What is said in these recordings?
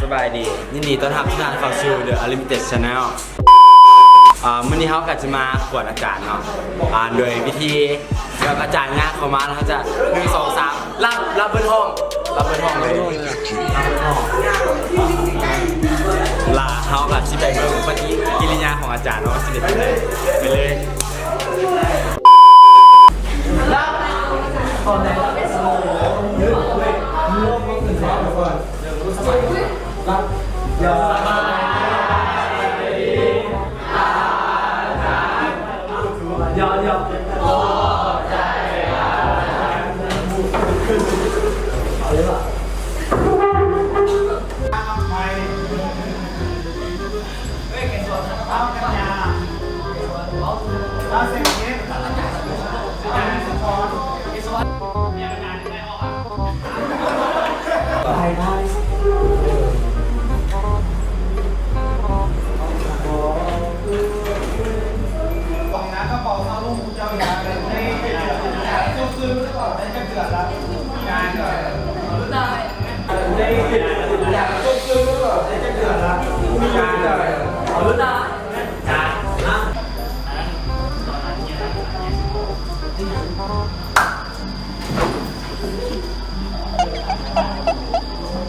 ສະບາຍດີ ຍິນດີຕ້ອນຮັບທຸກທ່ານເຂົ້າສູ່ The Unlimited Channel. ອ່າ ມື້ນີ້ເຮົາກໍຈະມາກວດອາຈານເນາະ ອ່າ ໂດຍວິທີແບບອາຈານຍ່າງເຂົ້າມາ ແລ້ວເຮົາຈະ ໜຶ່ງ ສອງ ສາມ ລັບ ລັບເບິດຫ້ອງ ລັບເບິດຫ້ອງເລີຍ ລັບເບິດຫ້ອງ ລະເຮົາກໍຊິໄປເບິ່ງປະຕິກິລິຍາຂອງອາຈານເນາະ ຊິເປັນຈັ່ງໃດ ໄປເລີຍ.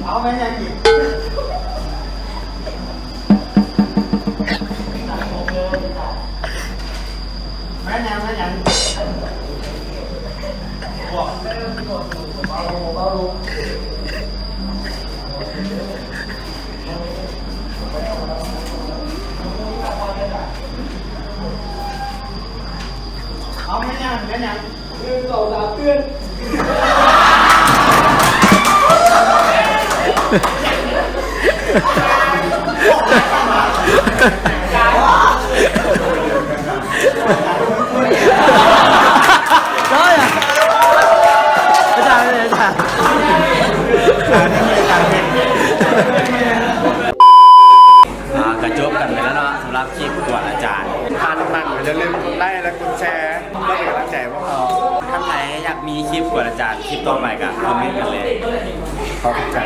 ເອົາແມ່ນຫຍັງອີກ? ແມ່ນຫຍັງ ແມ່ນຫຍັງ? ເອົາແມ່ນຫຍັງ ແມ່ນຫຍັງ? ໜຶ່ງ ສອງ ສາມ ເຕືອນ. ອ່າ ກະຈົບກັນໄປແລ້ວເນາະ ສຳລັບຄລິບກວດອາຈານ. ຖ້າມັກກໍຢ່າລືມໄລຄ໌ ແລະ ກົດແຊ ເພື່ອເປັນກຳລັງໃຈພວກເຮົາ. ທ່ານໃດຢາກມີຄລິບກວດອາຈານ ຄລິບຕໍ່ໄປກໍຄອມເມັນກັນເລີຍ. ຂໍຂອບໃຈ.